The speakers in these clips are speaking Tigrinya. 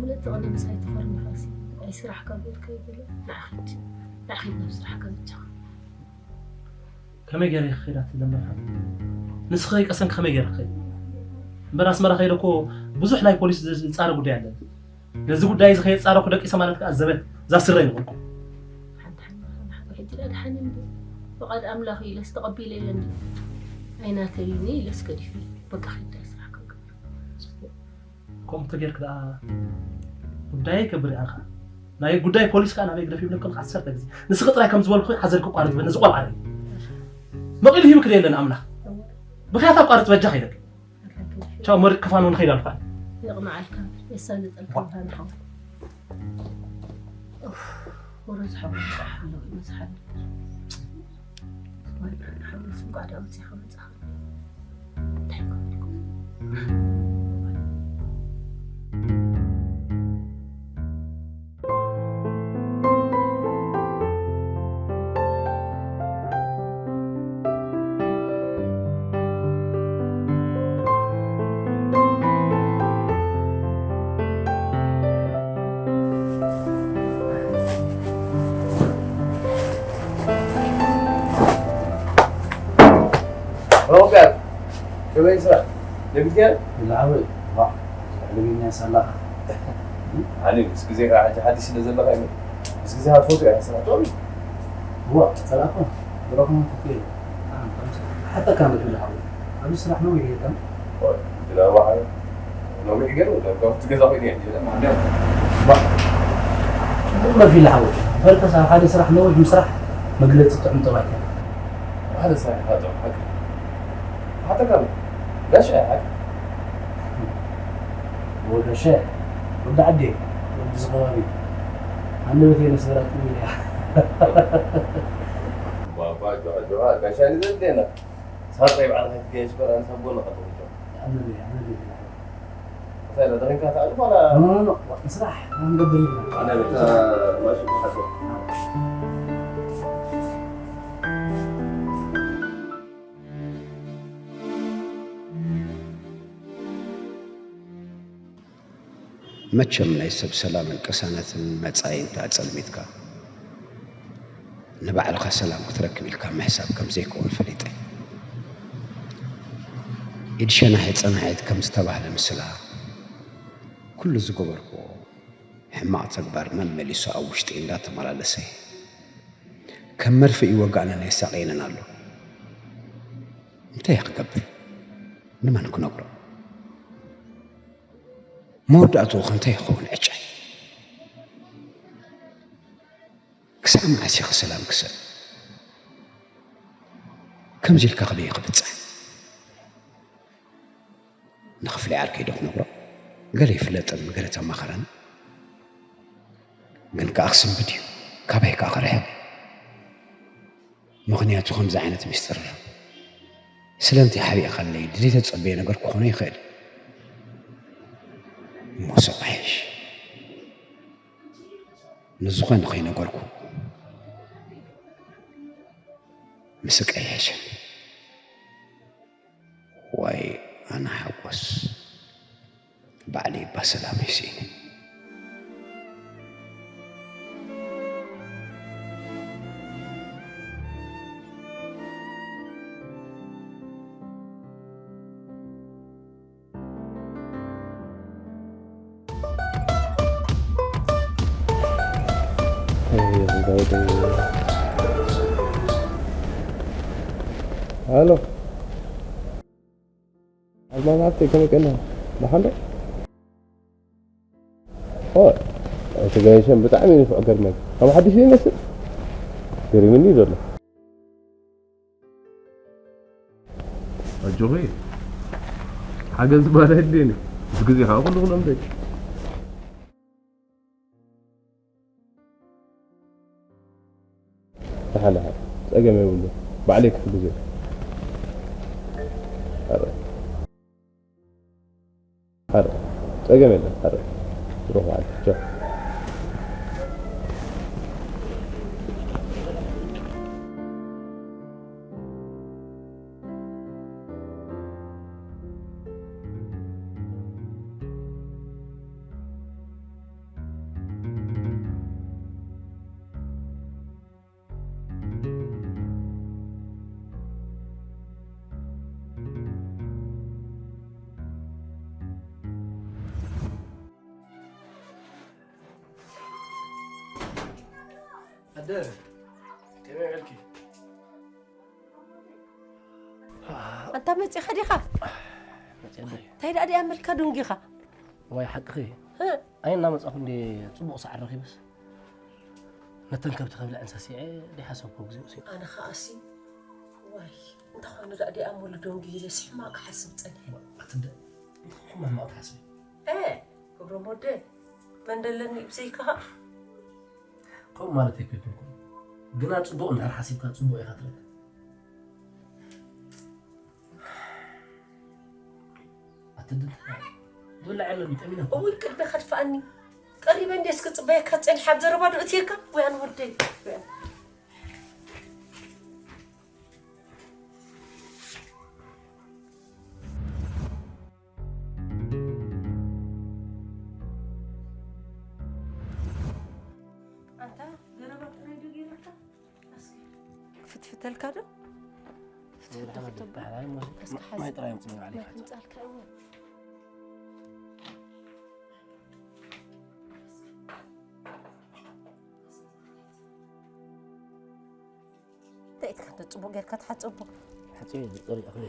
ምለት ተቐኒ ምሳይ ተፈርሚ ፋሲ። ኣይ ስራሕ ካብ ቤትካ ይበለ። ንዓኺድ። ንዓኺድ ናብ ስራሕ ካብ እጃኻ። ከመይ ገይረ ክኸይድ ኣትብለ እምበር ሓው? ንስኺ ከይቀሰንኪ ከመይ ገይረ ክኸይድ? እምበር ኣስመራ ከይደ እኮ ብዙሕ ናይ ፖሊስ ዝጻረ ጉዳይ ኣለኒ። ነዚ ጉዳይ እዚ ከየጻረኹ ደቂሰ ማለት ከኣ ዘበት እዛ ስረይ ምኾንኩ። ሓንቲ ሓንቲ ሓንቲ ሓንቲ ሕጂ ደኣ ደሓን እንዲ። ፍቓድ ኣምላኽ ኢለስ ተቐቢለዮ እንዲ። ኣይናተይ ኢለስ ገዲፈ። በቃ ኺድ ስራሕ ክንገብር። ጽቡቕ። ከምኡ ተጌርክ ደኣ ጉዳይ ከብር ኣልካ። ናይ ጉዳይ ፖሊስ ከኣ ናበይ ግደፍ ይብለካ ኣለካ ዓሰርተ ግዜ። ንስኺ ጥራይ ከም ዝበልኩ ሓዘል ክቋርጥ በነ ዝቆልዓ እዩ። መቒሉ ሂብክ ደየለን ኣምላኽ። ብኽያት ኣቋርጥ በጃ ከይደክ። ቻው መሪቅ ክፋን እውን ከይድ ኣልፋ። የቕንዓልካ። የሳልጠልካ ብርሃን ሓው። ኡፍ፣ ወረ ዝሓወ ይብቃዕ ኣሎ ይመስሓል። ወይ ብርሃን ሓው፣ እንቋዕ ደኣ ኣውጺኻ መጻኻ። ሮቤል፣ ከመይ ስራሕ? ደቢት ገይረ? ዝለዓበ እዩ። ዋ፣ ልዕሊ ቢንያስ ኣላኻ። ኣነ ምስ ግዜ ከዓ ሕጂ ሓዲሽ ስለ ዘለኻ እዩ። ምስ ግዜ ክትፈትዎ እያ ስራሕ ጥዑም እዩ። ዋ፣ ጸላእኮ፣ ድሮኹም ፈትየ። ሓታ ካብ መድብል ሓዊ። ኣብዚ ስራሕ ነዊሕ እየ ከም። ኦይ፣ ድላዋ ሓዊ። ነዊሕ ገይሩ፣ ካብ እቲ ገዛ ኮይኑ እየ። ባ፣ ጽቡቕ መርፊ ኢለ ሓዊ። በልከስ ኣብ ሓደ ስራሕ ነዊሕ ምስራሕ መግለጺ ጥዑም ጠባይ እዩ። ሓደ ስራሕ ኢኻ ጥዑም ሓቂ። ሓተካ ጋሻ ሓቂ። ወጋሻ፣ ወዲ ዓዲ፣ ወዲ እዚ ከባቢ። ኣንደበተይ ነስበራትኒ ኢለ እያ። ባባ፣ ጆዓ፣ ጆዓ፣ ጋሻ ንዘድልየና። ሳልሳይ በዓል ከይትገየሽ እኮ፣ ኣነ ሳብ ጎንኻ ኣለኹ፣ ጆዓ። ኣነ፣ ኣነ፣ እንታይ ኢለ፣ ደኺምካ ትኣልፍ ዋላ? ኖ፣ ኖ፣ ኖ፣ ኖ፣ ምስራሕ፣ ክንገብር ኢና። ኣነ በቃ፣ ማሽ፣ ሓቶ። መቸም ናይ ሰብ ሰላምን ቅሳነትን መጻኢን እንተ ኣጸልሚትካ፣ ንባዕልኻ ሰላም ክትረክብ ኢልካ ምሕሳብ ከም ዘይከውን ፈሊጠ። ኢድ ሸናሒ ጸናሒት ከም ዝተባህለ ምስላ፣ ኩሉ ዝገበርክዎ ሕማቕ ተግባር መመሊሱ ኣብ ውሽጢ እንዳተመላለሰ፣ ከም መርፍእ ይወግኣንን የሳቕየንን ኣሎ። እንታይ ክገብር? ንመን ክነግሮ? መወዳእትኡ ኸ እንታይ ይኸውን ዕጫይ? ክሳዕ መዓስ ኢኺ ሰላም ክስእን? ከምዚ ኢልካ ከመይ ክብጻሕ? ንኽፍለይ ዓርከይ ዶ ክነግሮ? ገለ ይፍለጥን ገለ ተማኸረን። ግን ከኣ ክስንብድ እዩ። ካባይ ከኣ ክርሕቕ። ምኽንያቱ ከምዚ ዓይነት ሚስጥር ስለምንታይ ሓቢእካለይ? ድሌተ ዝጸበዮ ነገር ክኾኖ ይኽእል። እሞ ሱቕ ኣይሕሽ። ንዝኾነ ከይነገርኩ ምስቃይ ይሕሸኒ። ዋይ ኣነ ሓጎስ፣ ባዕለይ እባ ሰላመይ ስኢነ። ኣይ፣ ኣንታ ወደይ። ሃሎ። ኣዝማድ ሃብተይ፣ ከመይ ቀኒኻ? ደሓን ዶ? ኦ፣ እቲ ገይሸን ብጣዕሚ እዩ ንፉዕ፣ ገርመኒ። ከም ሓድሽ እዩ ይመስል። ገሪሙኒ እዩ ዘሎ። ኣጆኺ፣ ሓገዝ ዝባል ኣይድልየኒ። ምስ ግዜ ከዓ ኩሉ ክለምዶ እዩ። ደሓን፣ ደሓን። ጸገም የብሉ። ባዕለይ ክሕግዝ እየ። ኣረ። ኣረ። ጸገም የለን። ኣረ። ብሩኽ በዓል። ቻው። ኣደ፣ ከመይ ውዒልኪ? ኣንታ መጺኻ ዲኻ? መጺኣ ኣደ። እንታይ ደኣ ድኣ መልካ ዶንጊኻ? ዋይ፣ ሓቅኺ። እ? ኣይ፣ እናመጻኹ እንዴ ጽቡቕ ሰዓት ረኺበስ። ነተን ከብቲ ከብልዐን ሰሲዐ፣ ደይሓሰብክዎ ግዜ ወሲኹ። ኣነ ኸኣሲ፣ ዋይ፣ እንተኾይኑ ደኣ ድኣ እሞ ልዶንጊ ኢለስ ሕማቕ ክሓስብ ጸኒሐ። ኣትደ፣ እንታይ ሕማቕ ትሓስቢ? እ፣ ክብሮም ወደ፣ መን ደለኒ ብዘይካኻ? ከምኡ ማለት ኣይኮንኩን። ግና ጽቡቕ እንድሕር ሓሲብካ ጽቡቕ ኢኻ ትረክብ። ኣትድን ትብላዕ የለን፣ ጠሚና እኮ። እውይ፣ ቅድሚ ከድፍኣኒ ቀሪበ እንዴ እስኪ ጽበየካ ጸኒሐ ኣብ ዘረባ ዶ እትየካ? ወይ ኣነ ወደይ፣ ወይ ኣነ። ኣንታ ዘረባ ጥራይ ዶ ገይረካ? እስኪ ክትፍትፍተልካ ዶ? ፍትፍት ዶ ክትብል? ኣይ፣ ሞስ-፣ እስኪ ሓዝ። ማይ ጥራይ ኣምጽእ፣ ማይ ማይ ክምጻልካ እወ። እንታይ ኢትካ እንተ ጽቡቕ ጌርካ ትሓጽቦ? ሓጺ ጽሪ ኣኽሊ።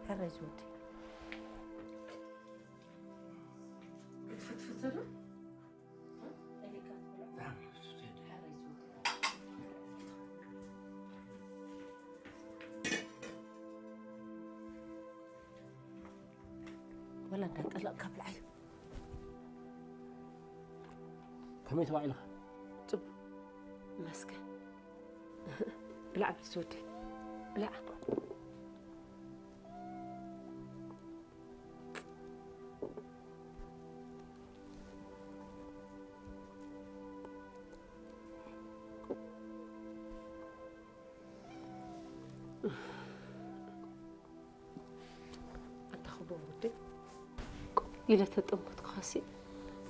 ሕራይ ዝወዲ። ክትፍትፍት ዶ? ወላ እንዳቀላቕካ ብልዓዮ። ከመይ ተባዒልኻ? ጽቡቕ። መስገን። ብላዕ ብልሲ ወደይ። ብላዕ። ኣንታ ክቡር ወደይ፣ ኢለ ተጠምኩትካሲ፣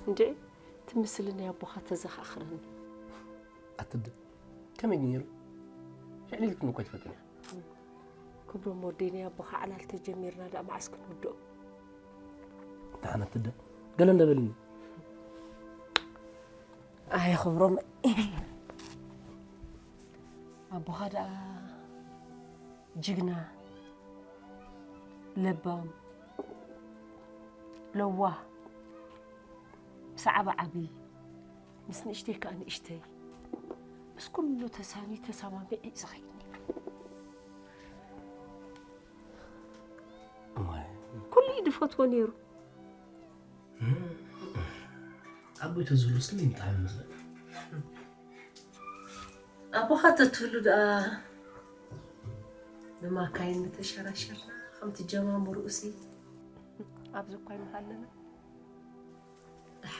እንድዒ፣ እቲ ምስሊ ናይ ኣቦኻ ተዘኻኽረኒ። ኣትደ፣ ከመይ ግን ነይሩ? ሽዕሊልክኒ እኮ ኣይትፈልጥን ኢኻ። ክብሮም ወደይ፣ ናይ ኣቦኻ ዕላል ተጀሚርና ደኣ መዓስ ክንውድኦ? ደሓን ኣትደ፣ ገለ እንደ በልኒ። ኣይ ክብሮም፣ ኣቦኻ ደኣ ጅግና፣ ለባም፣ ለዋህ፣ ምስ ዓቢ ዓቢ፣ ምስ ንእሽተይ ከኣ ንእሽተይ፣ ምስ ኩሉ ተሳኒ ተሰማሚዒ እዩ ዝኸይድ ነይሩ። እማይ። ኩሉ እዩ ዝፈትዎ ነይሩ። ኣቦይ ተዝህሉ ስለ ይምጣ መስለኒ። ኣቦኻ ተትህሉ ደኣ ብማካይን ምተሸራሸርና ከምቲ ጀማምርኡሲ ኣብዚ እኳ ይምሃለና። ዳሕ።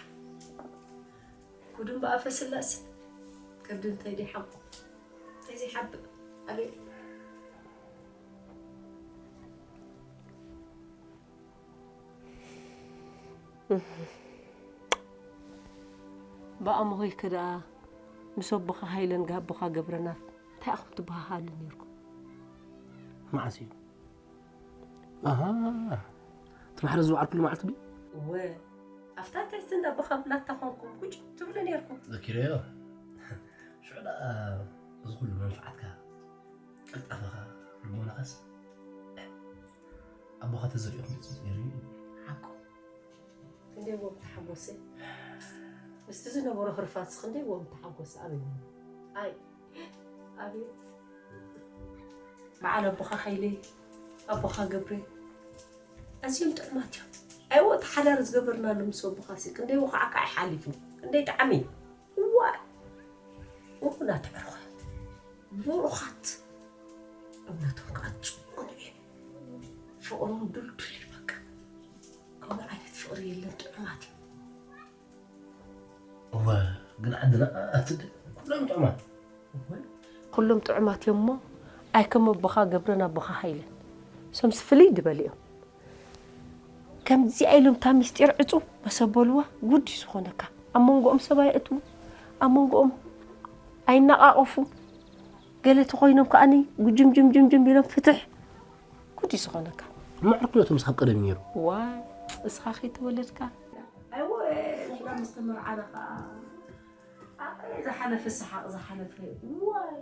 ጉድም ብኣፈ ስላሴ። ከብዲ እንታይ ደይሓቁ? እንታይ ዘይሓብእ? ኣቤት። ብኣምሆይከ ደኣ ምስ ኣቦኻ ሃይለን ጋቦኻ ገብረናፍ እንታይ ኢኹም ትበሃሃሉ ነይርኩም? መዓስ እዩ? ኣሃ፣ እቲ ባሕሪ ዝወዓልኩሉ መዓልቲ ድዩ? እወ፣ ኣብታ እንታይ እንዳ ኣቦኻ ብላታ ኾንኩም ቁጭ ትብሉ ነይርኩም? ዘኪረዮ። ሽዑ ደኣ እዚ ኩሉ መንፍዓትካ፣ ቅልጣፈኻ፣ ልቦናኻስ፣ ኣቦኻ ተዘሪኡ ክንዲ ጽቡቕ ነይሩ እዩ። ሓቁ። ክንደይ እዎ ምተሓጎሰ። ምስቲ ዝነበሮ ህርፋንስ ክንደይ እዎ ምተሓጎሰ። ኣበይ? ኣይ፣ ኣበይ? በዓል ኣቦኻ ሃይለ፣ ኣቦኻ ገብረ፣ ኣዝዮም ጥዑማት እዮም። ኣይዎ፣ እቲ ሓዳር ዝገበርናሉ ምስ ኣቦኻሲ ክንደይ ወኻዕካዕ ሓሊፉ። ክንደይ ጣዕሚ። እዋይ! ውዑላት ኣዕሩኽ፣ ብሩኻት፣ እምነቶም ከኣ ጽኑዕ እዩ። ፍቕሮም ድልዱል እዩ በቃ። ከምኡ ዓይነት ፍቕሪ የለን፣ ጥዑማት እዮም። እወ፣ ግን ዓድና ኣትድ-፣ ኩሎም ጥዑማት። እወ። ኩሎም ጥዑማት እዮም እሞ፣ ኣይ ከም ኣቦኻ ገብረን ኣቦኻ ሃይለን። እሶምስ ፍልይ ዝበሉ እዮም። ከምዚኣ ኢሎም እታ ምስጢር ዕጹ መስ ኣበልዋ ጉድ እዩ ዝኾነካ። ኣብ መንጎኦም ሰብ ኣየእትዉ፣ ኣብ መንጎኦም ኣይነቓቐፉ። ገለ ተኾይኖም ከኣኒ ጉጅምጅምጅምጅም ኢሎም ፍትሕ። ጉድ እዩ ዝኾነካ። ምዕርክነቶም ስኻብ ቀደም እዩ ነይሩ። ዋይ፣ እስኻ ከይተወለድካ። ኣይወ፣ ንሕና ምስ ተመርዓና ከኣ ኣይ፣ ዝሓለፈ ሰሓቕ፣ ዝሓለፈ ዋይ፣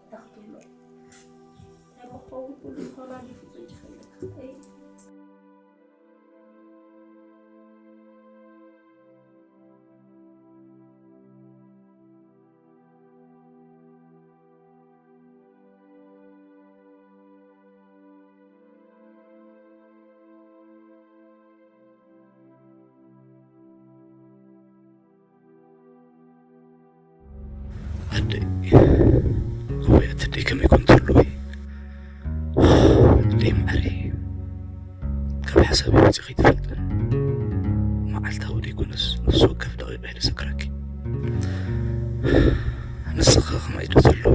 እንታይ ክትብሎ? እንታይ ክኸውን ኩሉ ተወላዲፉ በጃኻ ኢለካ። ኣይ። ኣደይ፣ እወ፣ ኣደይ ከመይ ኮን ትህልዊ? ኣደይ ማዕረይ፣ ካብ ሓሳብ ወፂኺ ኣይትፈልጥን። መዓልታዊ ዘይኮነስ ነፍሲ ወከፍ ደቂቕ እየ ዘክረኪ። ንስኺ ከማይ ዶ ትህልዊ?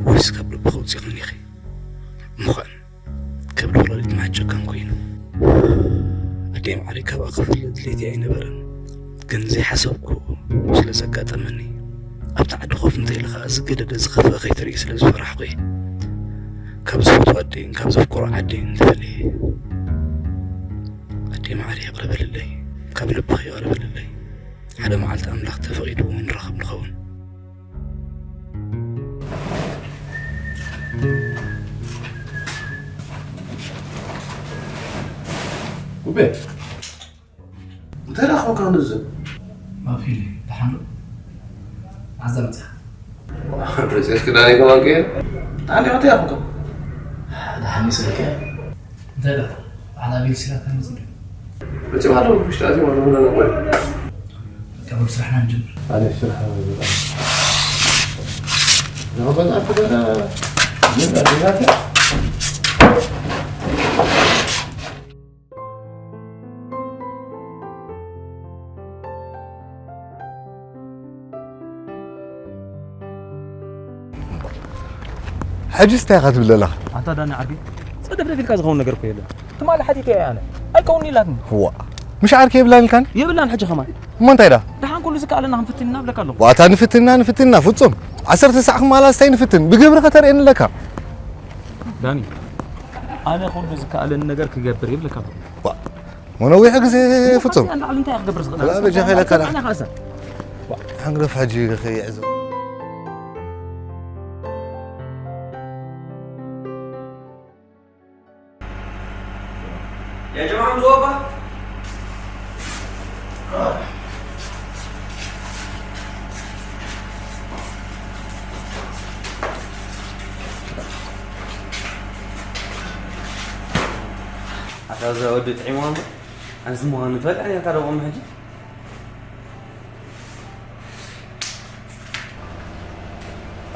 ወይስ ካብ ልብኺ ወፂኽኒ ኢኺ? ምዃን ከብዲ ወላዲት መዓት ጨካን ኮይኑ። ኣደይ ማዕረይ፣ ካብኣ ክፍለ ድሌተይ ኣይነበረን፣ ግን ዘይሓሰብኩ ስለ ዘጋጠመኒ፣ ኣብቲ ዓዲ ኮፍ እንተኢለ ኸኣ ዝገደደ ዝኸፍአ ከይትርኢ ስለ ዝፈራሕኩ እየ ካብ ዝፈትዋ ኣደይን ካብ ዘፍቅሮ ዓደይን ተፈልየ። ኣደይ ማዕረይ፣ ይቕረ በልለይ፣ ካብ ልብኺ ይቕረ በልለይ። ሓደ መዓልቲ ኣምላኽ ተፈቒዱ ንራኸብ ንኸውን። ውቤ፣ እንታይ ደኣ ኮንካ ንዝብ? ማፊ፣ ደሓን ዶ? መዓዝ መጺኻ? ዋ፣ ርሴት ክዳን ይከማን ከየ? ደሓን ዲኻ? እንታይ ደኣ ኮንካ? ደሓን እዩ ስልከ። እንታይ ደኣ? በዓል ኣቤል ሲራካ መጺኡ ዶ? መጺኡ ኣሎ፣ ውሽጢ ኣትዮም ኣለዉ፣ ብለን ቆዩ። በቃ፣ በል ስራሕና ንጀምር። ኣነ ስራሕ በቃ። ንኸበዛዕቲ ገና ምን ኣዴናት? ሕጂስ እንታይ ኢኻ ትብል ዘለኻ? ኣንታ ዳኒ ዓቢ፣ ጸደፍደፍ ኢልካ ዝኸውን ነገር እኮ የለን። ትማሊ ሓቲተ እየ ኣነ። ኣይከውን ኢላትኒ። እዋ፣ ምሽ ዓርኪ የብላን ኢልካኒ? የብላን ሕጂ ከማን። እሞ እንታይ ደኣ? ደሓን ኩሉ ዝከኣለና ክንፍትን ኢና እብለካ ኣለኹ። ዋታ ንፍትና፣ ንፍትና፣ ፍጹም። ዓሰርተ ሳዕ ክማላስ እንታይ ንፍትን? ብግብሪ ከተርእየኒ ኣለካ። ዳኒ፣ ኣነ ኩሉ ዝከኣለኒ ነገር ክገብር እየ እብለካ ኣለኹ። ዋ፣ መነዊሕ ግዜ ፍጹም። ካብዚኣ ንላዕሊ እንታይ ክገብር ዝኽእል? ወላ በጃኻ ኢለካ ደኣ። ኣነ ኻሳ። ሓንግደፍ ሕጂ ከይዕዘብ። يا جماعة، انتوا بقى. ኣታ እዚ ወዲ ጥዒሙ ኣሎ። ኣነስ ምዃኑ ንፈልጥ እኔ፣ ኣታ ደቆም ሕጂ።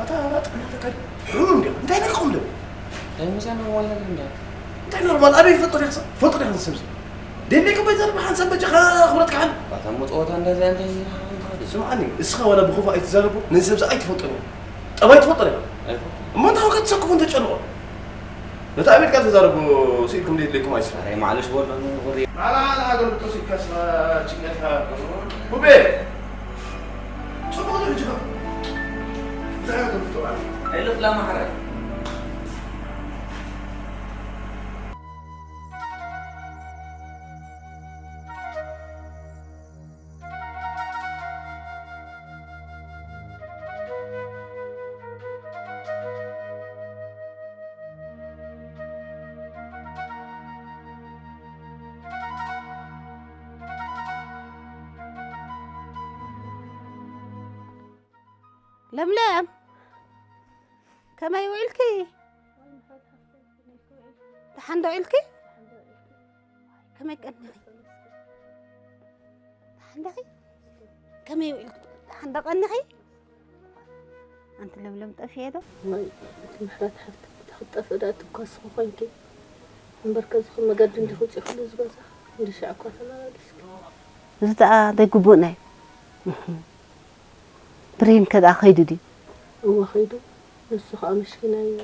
ኣታ ጥዕና ተካል ሕሙም እንዲያ። እንታይ ነክኹም ዶ? እንታይ ምሳና ዋላ እንዳ? እንታይ ኖርማል ኣበይ ይፈልጦ ዲኻ? ፈልጦ ዲኻ ንሰብዚ? ደልየካ ባይ ዘረባ ሓንሳብ በጃኻ ክብረትካ ሓል። ኣታ እሞ ጸወታ እንደዚኣ እንታይ ስምዓኒ፣ እስኻ ዋላ ብኽፉእ ኣይትዛረቦ፣ ንሰብዚ ኣይትፈልጦን ኢኻ። ጠባይ ትፈልጦ ዲኻ? ኣይፈልጦን። እሞ እንታይ ኮንካ ትሰክፎ እንተጨንቖ? ነቲ ኣቤልካ ተዛረቦ ስኢልኩም ደድልየኩም ኣይስራሕ። ኣረ ማዕለሽ በሎ፣ ንቑሪ። ማዕላ፣ ማዕላ፣ ሃገር ብጦስ ኢልካ ስኻ ጭንቀትካ። ኩቤ! ጽቡቕ ዶ ሕጂ ኸ? እንታይ ሃገር ብጦስ? ኣይልፍላ ማሕራይ። ለምለም፣ ከመይ ውዒልኪ? ደሓን ዶ ኢልኪ? ከመይ ቀኒኺ? ደሓን ዲኺ? ከመይ ውዒልኪ? ደሓን ዶ ቀኒኺ? ኣንቲ ለምለም ጠፊኤ ዶ? ወይ፣ እቲ ምሕረት ሓፍቲ፣ እቲ ክትጠፍእ ደኣ ትኳስኺ ኮይንኪ። እምበር ከዚ ከም መገዲ እንዲኺ ውፂእኽሉ እዚ ገዛ፣ ክንዲ ሽዕ እኳ ተመላለስኪ። እዚ ደኣ ዘይግቡእና እዩ። ብሬን ከ ደኣ ከይዱ ድዩ? እወ ከይዱ። ንሱ ኸኣ መሽኪናይ እዩ።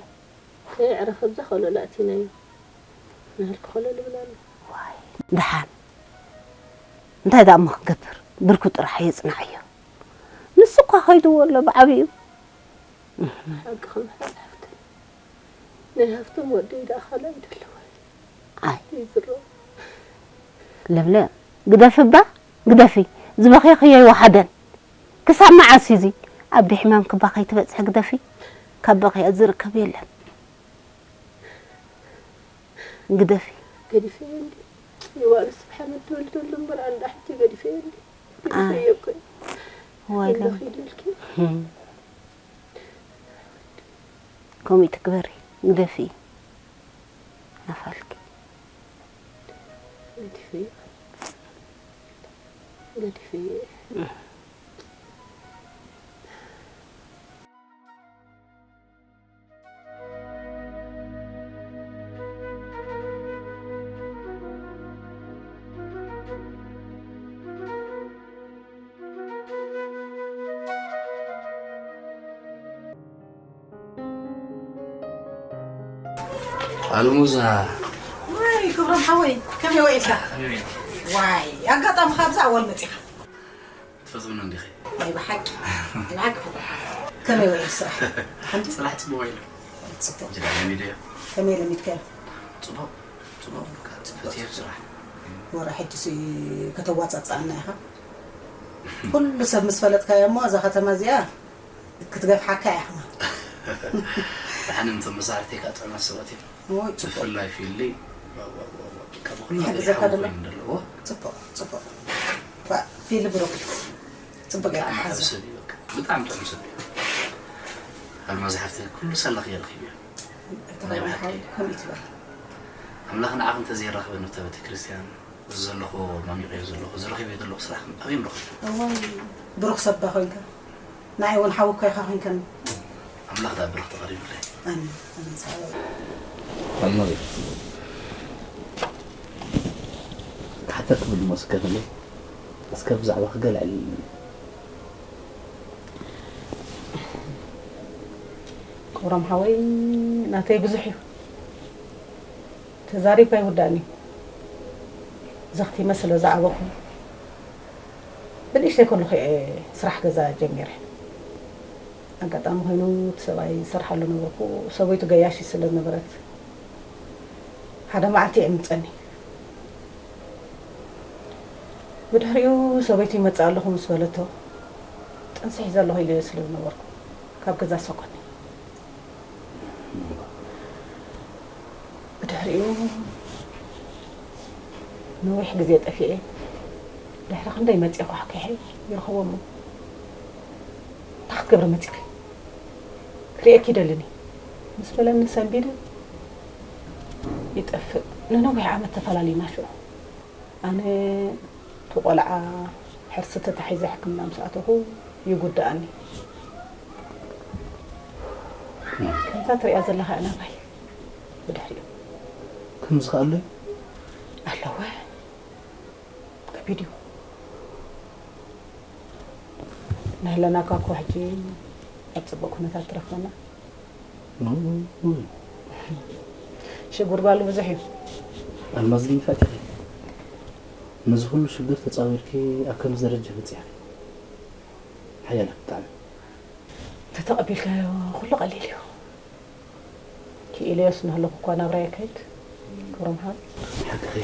ከየዕረፈ ኣብዛ ኮለል ኣእቲናዮ። ንህልክ ኮለል ይብል ኣሎ። ዋይ፣ ደሓን። እንታይ ደኣ እሞ ክንገብር? ብርኩ ጥራሕ የጽንዓዮ። ንሱ እኳ ከይድዎ ኣሎ ብዓቢኡ። ሓቂ ክምሕጽ ሓፍተይ። ናይ ሃፍቶም ወደይ ደኣ ካልእ ኣይደለዋይ። ኣይ። ይዝሮ። ለምለም፣ ግደፊ እባ፣ ግደፊ። ዝበኽየኽዮ ኣይወሓደን። ክሳብ መዓስ እዩ እዚ? ኣቢ ሕማም ክባ ከይትበጽሒ ግደፊ። ካብ በኺ ዝርከብ የለን። ግደፊ። ገዲፈ እንዲ ይዋል ስብሓን ትወልደሉ እምበር ኣላ ሕጂ ገዲፈ እንዲ አ። ገዲፈ እኮ። ዋይ ኢለ ገም- ኺደልኪ። ህም። ከምኡ ትግበሪ። ግደፊ። ናፋልኪ። ገዲፈ። ገዲፈ። ኣልሙዛ። ዋይ ክብሮም ሓወይ፣ ከመይ ውዒልካ? ከመይ ውዒልካ? ዋይ ኣጋጣሚ ካብዛ ኣወል መጺኻ። ትፈትውኒ እንዲኺ? ናይ ብሓቂ፣ ናይ ብሓቂ ፈትወካ። ከመይ ውዒሉ ስራሕ? ሓንቲ ስራሕ ጽቡቕ ውዒሉ። ጽቡቕ። ጅዳ ለሚደዮ። ከመይ ለሚድካዮ? ጽቡቕ፣ ጽቡቕ። ጽቡቕ። ፈትየ ስራሕ። ወረ ሕጂ ሲ ከተዋጻጽኣና ኢኻ። ኩሉ ሰብ ምስ ፈለጥካዮ እሞ እዛ ከተማ እዚኣ ክትገፍሓካ እያ ሕማ። ደሓን እንቶም መሳርሕተይ ከዓ ጥዑማት ሰባት እዮም። ኦይ፣ ጽቡቕ። ብፍላይ ፊሊ፣ ዋ፣ ዋ፣ ዋ፣ ዋ፣ ካብ ኩሉ ነገር ይሕግዘካ ይሓዊ ዘሎ? ኮይኑ ዘለዎ። ጽቡቕ፣ ጽቡቕ። ዋ፣ ፊሊ ብሩኽ። ጽቡቕ እያ ብጣዕሚ ሓዛ። ጥዑም ሰብ እዩ፣ በቃ። ብጣዕሚ ጥዑም ሰብ እዩ። ኣልማዝ ሓፍተይ፣ ኩሉ ሳላ ክየ ረኺበዮ። እታ ናይ ብሓቂ። ሓወይ ከምኡ ትበል። ኣምላኽ ንዓኺ እንተዘይራኽበኒ ኣብታ ቤተክርስትያን፣ እዚ ዘለኹ ማሚቐዮ ዘለኹ፣ እዚ ረኺበዮ ዘለኹ ስራሕ ኣበይ ምረኽቦ? እዋይ፣ ብሩኽ ሰብ ባ ኮይንካ። ንዓይ እውን ሓዊ እኮ ኢኻ ኮይንካኒ። ኣምላኽ ደኣ ብሩኽ ተቐሪቡለይ። ኣሜን፣ ኣሜን፣ ሰዓበይ። ኣልማዝ፣ ክሓተኪ ብድሞ ስከፍለይ። እስከ ብዛዕባኺ ገለ ኣዕልልኒ። ክብሮም ሓወይ፣ ናተይ ብዙሕ እዩ። ተዛሪብካ ኣይውዳእን እዩ። ዘኽቲመ ስለ ዝዓበኹ፣ ብንእሽተይ ከለኹ እየ ስራሕ ገዛ ጀሚረ። ኣጋጣሚ ኮይኑ እቲ ሰብኣይ ዝሰርሓሉ ነበርኩ፣ ሰበይቱ ገያሺት ስለ ዝነበረት፣ ሓደ መዓልቲ ይዕምፀኒ። ብድሕሪኡ ሰበይቱ ይመፅእ ኣለኹ ምስ በለቶ፣ ጥንሲ ሒዘ ኣለኹ ኢለ ስለ ዝነበርኩ፣ ካብ ገዛ ሰቆኒ። ብድሕሪኡ ነዊሕ ግዜ ጠፊኤ፣ ድሕሪ ክንደይ መጺኤ ኳሕኲሐ ይረኽቦ እሞ፣ "እንታይ ክትገብሪ መጺኺ? ክርእየኪ ይደልን እየ" ምስ በለኒ ሰንቢደ ይጠፍእ። ንነዊሕ ዓመት ተፈላሊና ሽዑ። ኣነ እቲ ቆልዓ ሕርሲ ተታሒዘ ሕክምና ምስ ኣተኹ ይጉድኣኒ። ከምዛ ትሪኣ ዘለኻ እያ ናብራይ። ብድሕሪኡ ከምዚ ከ ኣሎ እዩ? ኣለወ። ከቢድ እዩ። ንህለናካ እኮ ሕጂ ኣብ ጽቡቕ ኩነታት ትረኽበና። እውይ። ሽጉርጓሉ ብዙሕ እዩ። ኣልማዝ ግን ይፈትኺ። ነዚ ኩሉ ሽግር ተጻዊርኪ ኣብ ከምዚ ደረጃ በጺሕኪ። ሓያል ብጣዕሚ። እንተተቐቢልካዮ ኩሉ ቀሊል እዩ። ክኢለዮስ እናሃለኹ እኳ ናብራ የካይድ። ክብሮም ሓወይ። ሓቅኺ።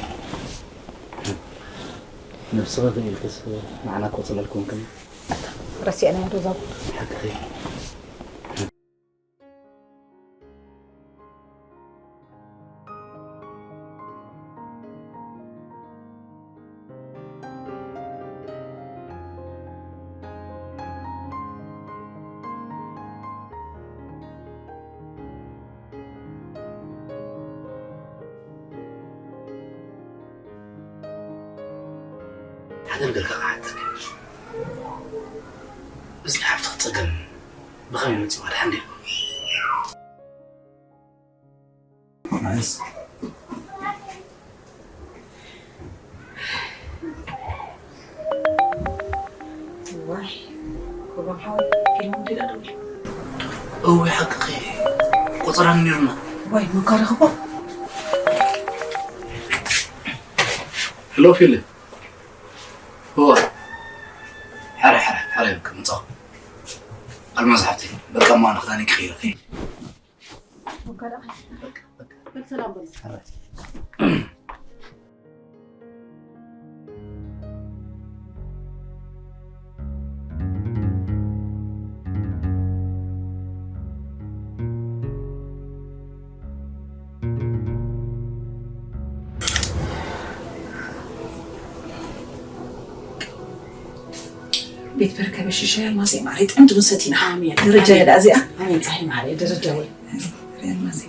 ነብስኺ ክኢልክስ ንዓና እኮ ጽላል ኮንክና። ረሲዕናዮ ዶ እዛ ቡን? ሓቅኺ። ሓደ ነገር ከዓ ክሓተካ እየ። እዚ ሓፍትኺ ፀገም ብኸመይ መፂኡ? ኣድሓን ድዩ? ናይስ። ዋይ፣ ክብሮም ሓወይ፣ ፊልም እንዲና ደውል። እወ፣ ሓቅኺ። ቆጸራ ነይሩና። ዋይ፣ መን ከ ረኽቦ? ሄሎ፣ ፊል። እወ። ሕራይ፣ ሕራይ፣ ሕራይ፣ በቃ፣ ምጻኹ። ኣልማዝ ሓፍተይ፣ በቃ፣ እሞ ኣነ ክዳነይ ክቕይር፣ ክይድ። በል ሰላም በል። ሕራይ። ቤት በረከ በሽሻ ያልማዜ ማሬ ጥንት ውሰቲና። አሜን። ደረጃ አሜን። ይዳ እዚኣ። አሜን። ፀሐይ ማሬ ደረጃ ወይ። ያልማዜ።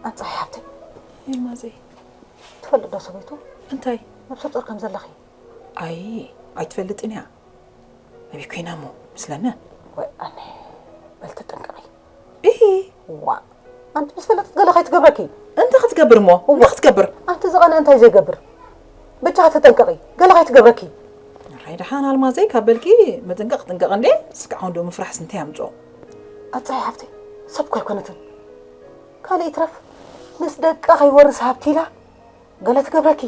ኣንጻይ ሓብተይ። ያልማዜ። ትፈልጥ ዶ ሰበይቱ? እንታይ? ነብሰ ጡር ከም ዘለኺ። ኣይ፣ ኣይትፈልጥን እያ። ኣበይ ኮይና እሞ? ምስለነ? ወይ ኣነ፣ በል ተጠንቀቒ። ኢሂ። ዋ፣ ኣንቲ ምስ ፈለጠት ገለ ከይትገብረኪ። እንታይ ክትገብር እሞ? እዋ። እንታይ ክትገብር? ኣንቲ ዝቐነ እንታይ ዘይገብር? በጃኻ ተጠንቀቒ፣ ገለ ከይትገብረኪ። ራይ ደሓን ኣልማዘይ ካብ በልኪ ምጥንቃቕ ጥንቀቕ እንዴ? ስጋዕ ወንዶ ምፍራሕስ እንታይ ኣምጾ? ኣጻይ ሓፍተይ፣ ሰብ እኮ ኣይኮነትን። ካልእ ይትረፍ፣ ምስ ደቃ ከይወርስ ሃብቲ ኢላ ገለ ትገብረኪ።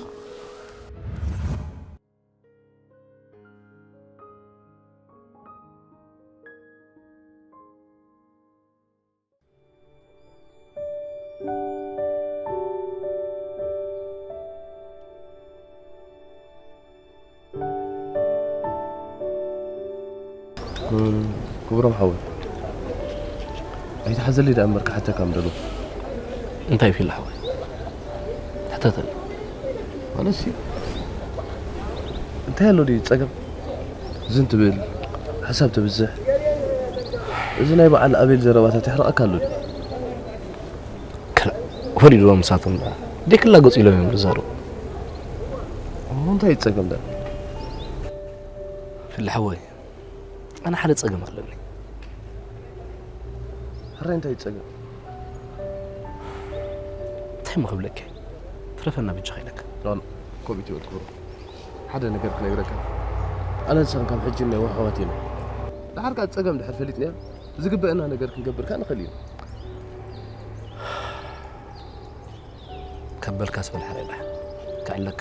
ክቡሮም ሓወይ፣ ኣይትሓዘለይ ደኣ እምበር ክሓተካ ምደለኹ። እንታይ ፊላ ሓወይ? ሕተተኒ። ማለትሲ፣ እንታይ ኣሎ ድዩ ጸገም? ዝን ትብል፣ ሓሳብ ተብዝሕ። እዚ ናይ በዓል ኣቤል ዘረባታት የሕርቐካ ኣሎ ድዩ? ከላ፣ ወሪድዎም ንሳቶም ደኣ። ደይ ክላገጹ ኢሎም እዮም ዝዛረቡ። እሞ እንታይ እዩ ጸገም ደኣ? ፊላ ሓወይ፣ ኣነ ሓደ ጸገም ኣለኒ። ሕራይ እንታይ እዩ ጸገም? እንታይ እሞ ክብለካ? ትረፈና ብቻ ኢለካ። ኖ፣ ኖ፣ ከምኡ ትበል ክብሩ። ሓደ ነገር ክነግረካ። ኣነ ንስኽን ካብ ሕጂ እሞ ኣሕዋት ኢና። ደሓር ከኣ ጸገም ድሕር ፈሊጥናዮ፣ ዝግበአና ነገር ክንገብር ከኣ ንኽእል ኢና። ካብ በልካስ በል ሕራይ ደሓን። ክዕለካ።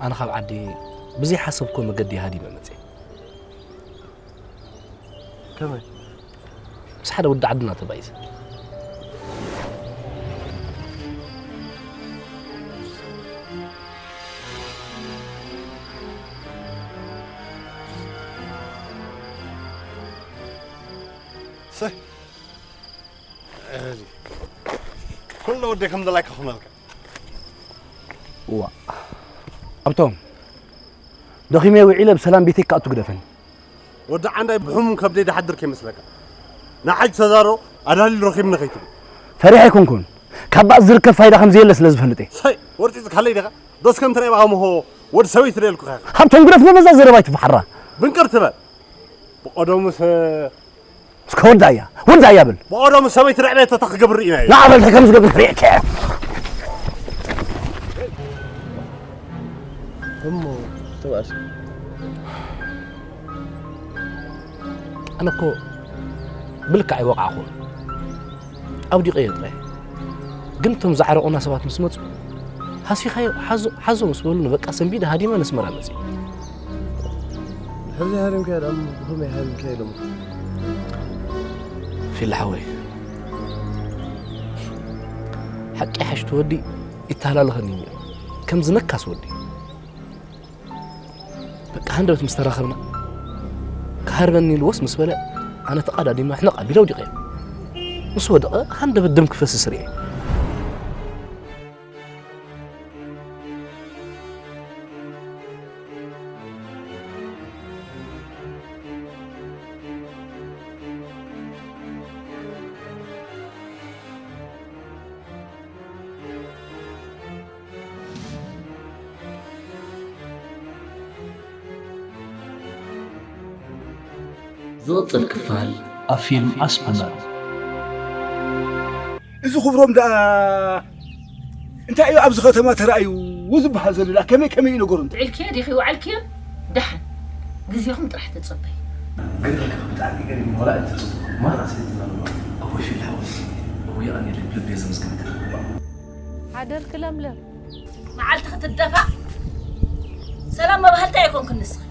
ኣነ ካብ ዓዲ ብዘይሓሰብክዎ መገዲ እየ ሃዲመ መፅየ። ከመይ? ምስ ሓደ ወዲ ዓድና ተባኢሰ። ሰይ። እዚ ኩሉ ወደይ ከም ዘላይካ ክኾነልካ። እዋ። ኣብቶም ደኺመ ውዒለ ብሰላም ቤተይ ክኣቱ ግደፈኒ። ወዲ ዓንዳይ ብሕሙም ከብደይ ድሓድር ከይመስለካ። ንዓይ ተዛሮ ኣዳሊሉ ረኺብኒ ከይትብል። ፈሪሐ ኣይኮንኩን። ካብ ባእሲ ዝርከብ ፋይዳ ከም ዘየለ ስለ ዝፈልጥ እየ። ሰይ፣ ወርጢጽካለይ ዲኻ? ዶስ ከምቲ ናይ በሃምሆ ወዲ ሰበይቲ ደልኩኻ ኢኻ። ሃብቶም ግደፍ፣ ነዛ ዘረባ ኣይትፈሓራ። ብንቅር ትበል። ብቐደሙስ እስከ ወዳያ፣ ወዳያ በል። ብቐደሙ ሰበይቲ ርዕበ ተታ ክገብር ርኢና እዩ። ንዓ በል፣ ከም ዝገብር ክርእየካ እየ። እሞ ዝተባእሰ? ኣነ እኮ ብልክዕ ኣይወቃዕኹን። ኣውዲቐዮ ጥራይ። ግን እቶም ዝዓረቑና ሰባት ምስ መጹ፣ ሃሲኻዮ፣ ሓዞ፣ ሓዞ ምስ በሉኒ፣ በቃ ሰንቢደ ሃዲመ ነስመራ መጺእ። ሕዚ ሃሪምካዮ ደኣ፣ ብኸመይ ሃሪምካዮ ኢሎምካ? ፊላ ሓወይ፣ ሓቂ ሓሽቲ ወዲ ይተሃላለኸኒ እኒኦ። ከም ዝነካስ ወዲ። በቃ ሃንደበት ምስ ተራኸብና፣ ክሃርበኒ ኢልዎስ ምስ በለ፣ ኣነ ተቓዳዲመ ሕነቕ ኣቢለ ኣውዲቐዮ። ምስ ወደቐ፣ ሃንደበት ደም ክፈስስ ርእየ። ዝቕጽል ክፋል ኣብ ፊልም ኣስመራ። እዚ ክብሮም ደኣ እንታይ እዩ ኣብዚ ከተማ ተራእዩ ዝበሃል ዘሎ ደኣ? ከመይ ከመይ እዩ ነገሩ? ውዒልክዮ ዲኺ ውዓልክዮ? ደሓን ግዜኹም ጥራሕ ተጸበዩ። ገለ ብጣዕሚ ገሪሙ፣ ዋላ እቲ ጽቡቕ ማራ ስለ ዝነበረ። ኣቦይ ፊል ሓወይ፣ እወ፣ የቐንየለይ፣ ብልቢ እየ ዘመስግነካ። ሓደርኪ ለምለም። መዓልቲ ክትደፋእ ሰላም መባህልቲ ኣይኮንክን ንስኺ።